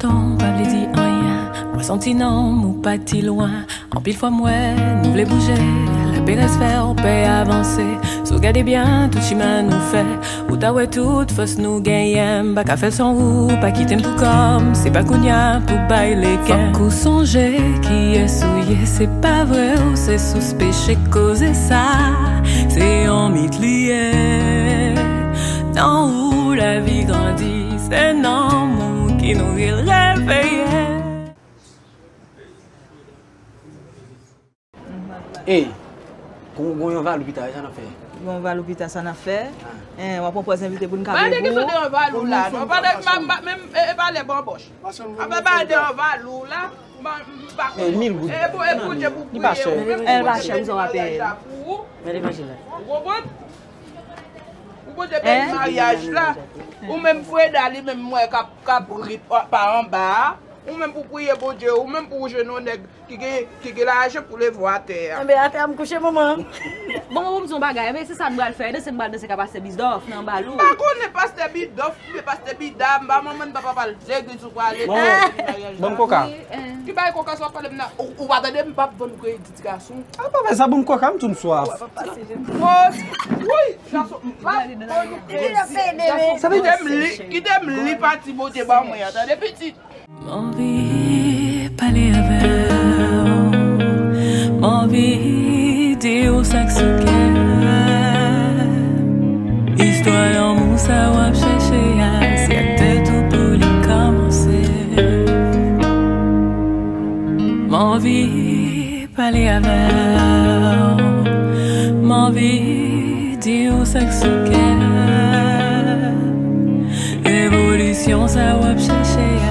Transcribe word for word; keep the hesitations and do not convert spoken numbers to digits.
Ton pa vle di anyen. Mwen santi nanm ou pati lwen. Anpil fwa m wè nou vle bouje. Laperèz fè w pè avanse. Si w gade byen tout chimen nou fè, ou ta wè tout fòs nou genyen. M pa ka fè l san ou, pa kite m pou kò m. Se pa kounye a pou bay leken. Fòk ou sonje kiyès ou ye. Se pa vre ou se sous peche koze sa. Se yon mit li ye. Nan ou lavi grandi. Se nanm ou ki nouri l reveye. Ey, gon, gon yon valou pita, sa n ap fè? Yon valou pita, sa n ap fè? Hein, w ap pran pwèz envite pou n ka peye pou ou? Pale de yon valou la, non, pale, menm, e pale banbòch. Apa pale de yon valou la, m pa konn. E Bondye pou priye, ou menm pou Bondye beni maryaj la pou ou. Ou konprann? Ou Bondye beni maryaj la. Ou menm Freda, li menm m wè k ap, k ap ri pa anba a. Ou menm pou priye Bondye, ou menm pou w jwenn yon nèg ki gen, ki gen lajan pou leve w atè a. Enben atè a m kouche manman. Bon, mwen pou m di yon bagay, enben se sa n pral fè, danse m pral danse ka pastè Bisdòf nan balou. M pa konnen pastè Bidòf oubyen pastè Bida, m pa manman n pa papa l legliz ou prale. Ban m koka. Ki bagay koka sa w ap pale m nan? Ou pa tande m p ap vann kredi gason. A pa fè sa, ban m koka, m tou m swaf. Woy, gason, m p ap vann ou kredi. Kite m li, kite m li pati Bondye ban mwen an, tande pitit. M anvi pale avè w. M anvi di w sa k sou kè. Istwa lanmou sa w ap chèche a, se ak tèt ou pou li kòmanse. M anvi pale avè w. M anvi di w sa k sou kè. Revolisyon sa w ap chèche